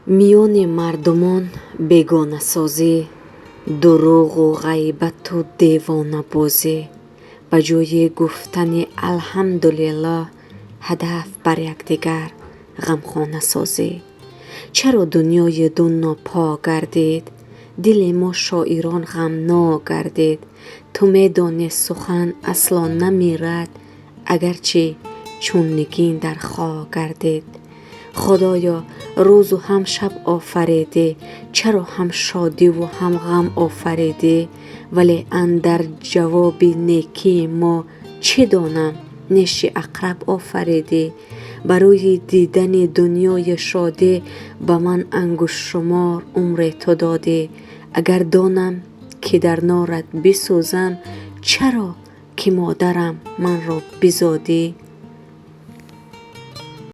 Миёни мардумон бегонасозӣ, дурӯғу ғайбату девонабозӣ, ба ҷои гуфтани алҳамдулиллоҳ ҳадаф бар якдигар ғамхонасозӣ. Чаро дунёи ду нопок гардид? Дили мо шоирон ғамнок гардид. Ту медонӣ, сухан асло намирад, агарчи чун нигин дар хок гардид. Худоё, рӯзу ҳам шаб офаридӣ, чаро ҳам шодиву ҳам ғам офаридӣ? Вале андар ҷавоби некии мо чӣ донам, неши ақраб офаридӣ. Барои дидани дунёи шодӣ ба ман ангуштшумор умре ту додӣ. Агар донам, ки дар норат бисӯзам, чаро ки модарам манро бизодӣ?